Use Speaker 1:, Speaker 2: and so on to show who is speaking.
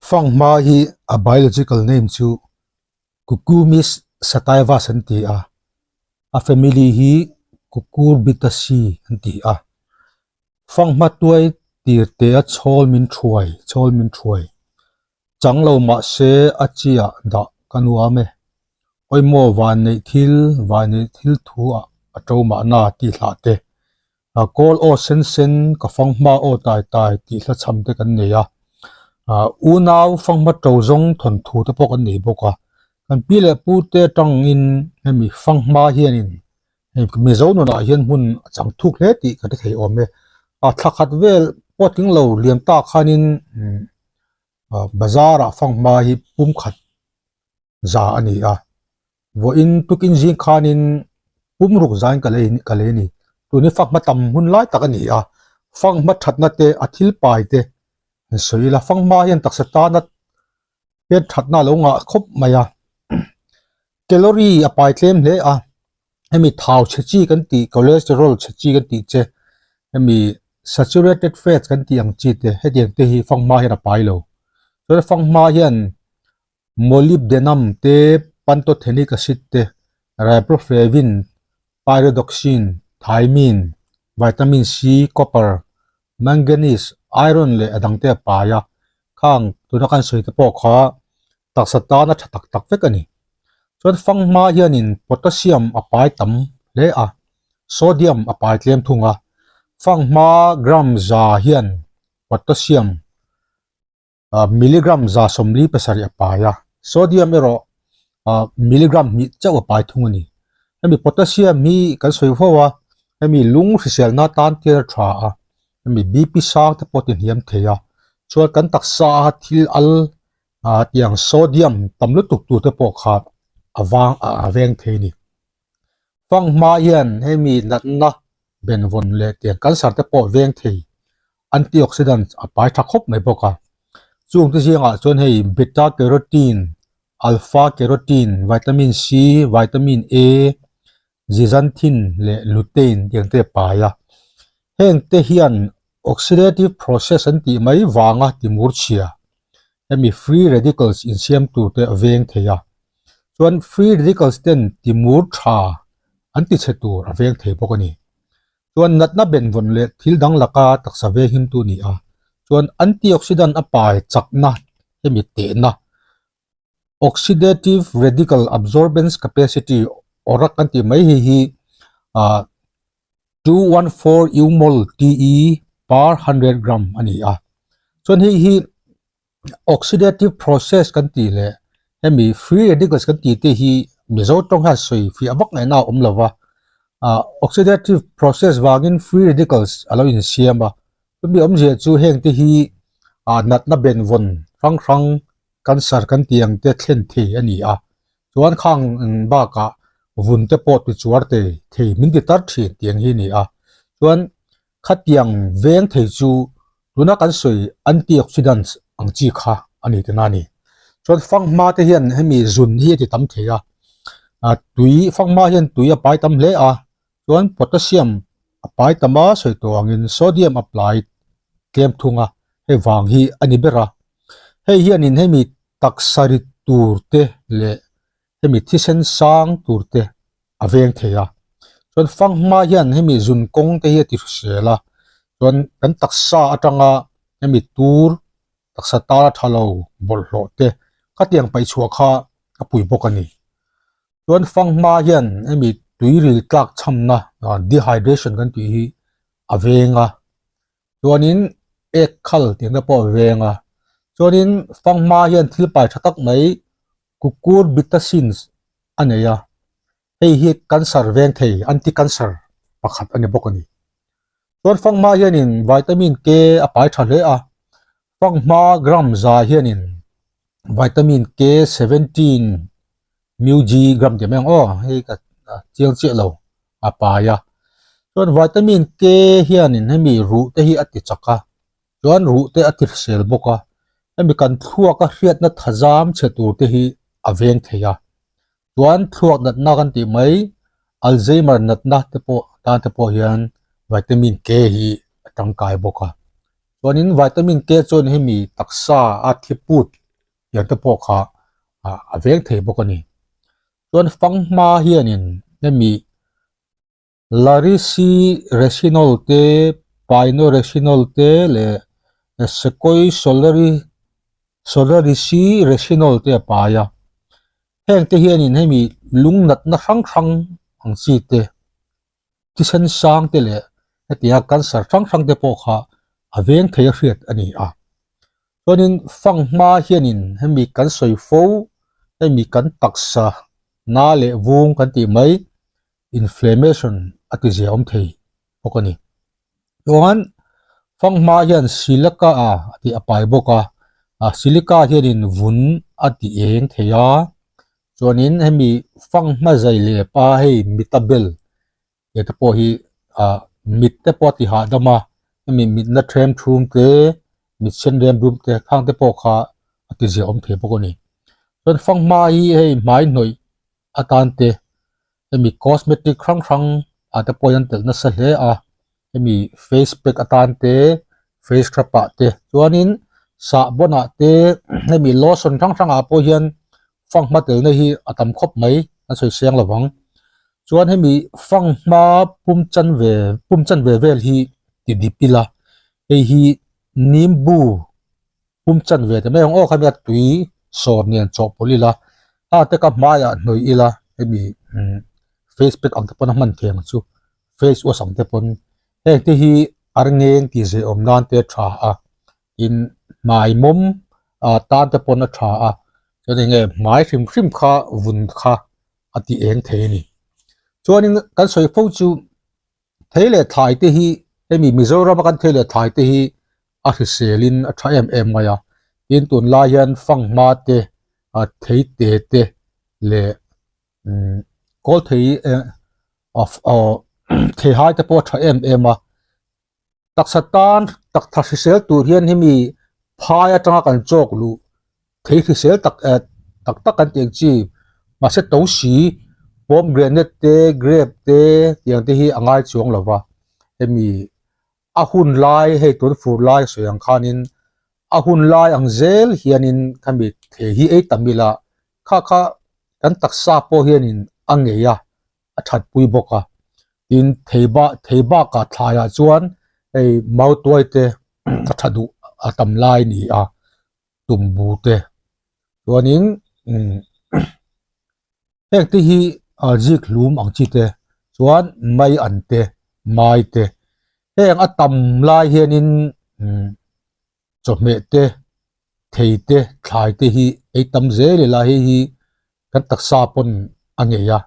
Speaker 1: Fanghma hi a biological name chu Cucumis sativus an ti a, a family hi Cucurbitaceae an ti a. Fanghma tuai tir te a chhawl min thuai chhawl min thuai. Chang lo mah se a chi ah dah ka nuam e. Awimaw van neih thil van neih thil thu ah a to mahna tih hlah te. A kawl aw sen sen ka fanghma aw tai tai tih hla chham te kan nei a. Unau fanghma to zawng thawnthu te pawh kan nei bawk a. Kan pi leh pu te atangin hemi fanghma hianin hei Mizo nunah hian hmun a chang thuk hle tih ka hre thei awm e. A thla khat vel pawh tling lo liam tak khanin bazar ah fanghma hi pum khat za a ni a, vawiin tukin zing khanin pum ruk zain ka lei ka lei a ni. Tun hi fanghma tam hun lai tak a ni a, fanghma thatna te a thil pai te an sawi ila fanghma hian taksa tana hian thatna a lo ngah khawp mai a, calorie a pai tlem hle a, hemi thau chhe chi kan tih cholesterol chhe chi kan tih che hemi saturated fats kan tih ang chi te hetiang te hi fanghma hian a pai lo chuan fanghma hian molybdenum te pantothenic acid te riboflavin pyridoxine thiamine vitamin C copper manganese iron leh a dang te a pai a khang tuna kan sawi te pawh kha taksa tana tha tak tak vek a ni. Chuan fanghma hianin potassium a pai tam hle a, sodium a pai tlem thung a. Fanghma gram za hian potassium ah milligram 147 a pai a, sodium erawh ah milligram hnih chauh a pai thung a ni. Hemi potassium hi kan sawi fo a, hemi lung hriselna tan tir a tha a, hemi BP sang te pawh tihniam thei a, chuan kan taksa a thil al ah tiang sodium tam lutuk tur te pawh kha a vang a veng thei a ni. Fanghma hian hemi natna benvawn leh tiang cancer te pawh veng thei antioxidants a pai tha khawp mai bawk a. Chung te zingah chuan hei beta carotene, alpha carotene, vitamin C, vitamin A, zeaxanthin leh lutein tiang te a pai a. Heng te hian oxidative process an tih mai vanga timur chhia hemi free radicals insiam tur te a veng thei a. Chuan free radicals ten timur tha an ti chhe tur a veng thei bawk a ni. Chuan natna benvawn leh thil dang laka taksa veng him tu a ni a. Chuan antioxidant a pai chakna hemi tehna Oxidative radical absorbance capacity ORAC kan tih mai hei hi ah 214 umol te per 100 gram a ni a. Chuan hei hi oxidative process kan tih leh hemi free radicals kan tih te hi Mizo tawng hian sawi fiah vak ngaihna a awm lo va. Ah oxidative process vangin free radicals a lo insiam a. Chumi awmzia chu heng te hi ah natna benvawn hrang hrang cancer kan tih ang te thlen thei a ni a, chuan khang bakah vun te pawh ti chuar te thei min ti tar thin tih ang hi a ni a, chuan khatiang veng thei chu tuna kan sawi antioxidants ang chi kha a ni tihna a ni. Chuan fanghma te hian hemi zun hi a ti tam thei a, tui fanghma hian tui a pai tam hle a, chuan potassium a pai tam a sawi tawh angin sodium a pai tlem thung a hei vang hi a ni ber a hei hianin hemi taksa rit tur te leh hemi thisen sang tur te a veng thei a chuan fanghma hian hemi zun kawng te hi a ti hrisel a chuan kan taksa atanga hemi tur taksa tana tha lo bawlhhlawh te khatiang paih chhuah kha a pui bawk a ni. Chuan fanghma hian hemi tuiril tlak chhamna dehydration kan tih hi a veng a, chuanin ek khal tih te pawh a veng a, chuanin fanghma hian thil pai tha tak mai cucurbitacins a nei a, hei hi cancer veng thei anti cancer pakhat a ni bawk a ni. Chuan fanghma hianin vitamin K a pai tha hle a, fanghma gram za hianin vitamin K 17 mu g gram tih mai ang aw hei ka chiang chiah lo a pai a chuan vitamin K hianin hemi ruh te hi a ti chak a chuan ruh te a ti hrisel bawk a hemi kan thluak a hriatna thazam chhe tur te hi a veng thei a chuan thluak natna kan tih mai Alzheimer natna te pawh tan te pawh hian vitamin K hi a tangkai bawk a chuanin vitamin K chuan hemi taksa a thi put. Tiang te pawh kha a veng thei bawk a ni. Chuan fanghma hianin hemi Larisi resinol te, Pino resinol te leh Sequoia solari solarisi resinol te a pai a. Heng te hianin hemi lung natna hrang hrang ang chi te, thisen sang te leh hetianga cancer hrang hrang te pawh kha a veng thei a hriat a ni a. Chuanin fanghma hianin hemi kan sawi fo, hemi kan taksa na leh vung kan tih mai inflammation a ti zia awm thei bawk a ni. Chuan fanghma hian silica a tih a pai bawk a, silica hianin vun a ti eng thei a, chuanin hemi fanghma zai leh pa hei mitabel he te pawh hi ah mit te pawh a ti hahdam a hemi mitna then thum te mit sen rem rum te khang te pawh kha a ti ziah awm thei bawk a ni chuan fanghma hi hei hmai hnawih atan te hemi cosmetic hrang hrang ah te pawh hian telh nasa hle a hemi face pack atan te face scrub ah te chuanin sahbawn ah te hemi lotion hrang hrang ah pawh hian fanghma telna hi a tam khawp mai an sawi chiang lo vang. Chuan hemi fanghma pum chan ve pum chan ve vel hi ti dip ila hei hi nimbu pum chan ve ta mai ang aw khami a tui sawr nen chawhpawlh ila a te ka hmaiah hnawih ila hemi face pack ang te pawn a hman thei ang chu face wash ang te pawn heng te hi arngeng tih zeh awm nan te a tha a in hmai mawm ah tan te pawn a tha a chuan eng nge hmai hrim hrim kha vun kha a ti eng thei a ni. Chuanin kan sawi fo chu thei leh thlai te hi hemi Mizoram a kan thei leh thlai te hi a hrisel in a tha em em mai a, tin tunlai hian fanghma te ah thei te te leh umm kawl thei eh ah theihai te pawh a tha em em a. Taksa tan tak tha hrisel tur hian hemi phai atanga kan chawk luh thei hrisel tak eh tak tak kan tih ang chi mahse to si pomegranate te grape te tiang te hi a ngai chuang lo va hemi a hun lai hei tun fur lai sawi ang khanin a hun lai ang zel hianin khami thei hi ei tam ila kha kha kan taksa pawh hianin a ngei a. a that pui bawk a tin thei bak thei bakah thlaiah chuan hei mautuai te a tha duh a tam lai a ni a tumbu te chuanin umm heng te hi ah zik hlum ang chi te chuan mai an te mai te heng a tam lai hianin umm chawhmeh te thei te thlai te hi ei tam zel ila hei hi kan taksa pawn a ngei a.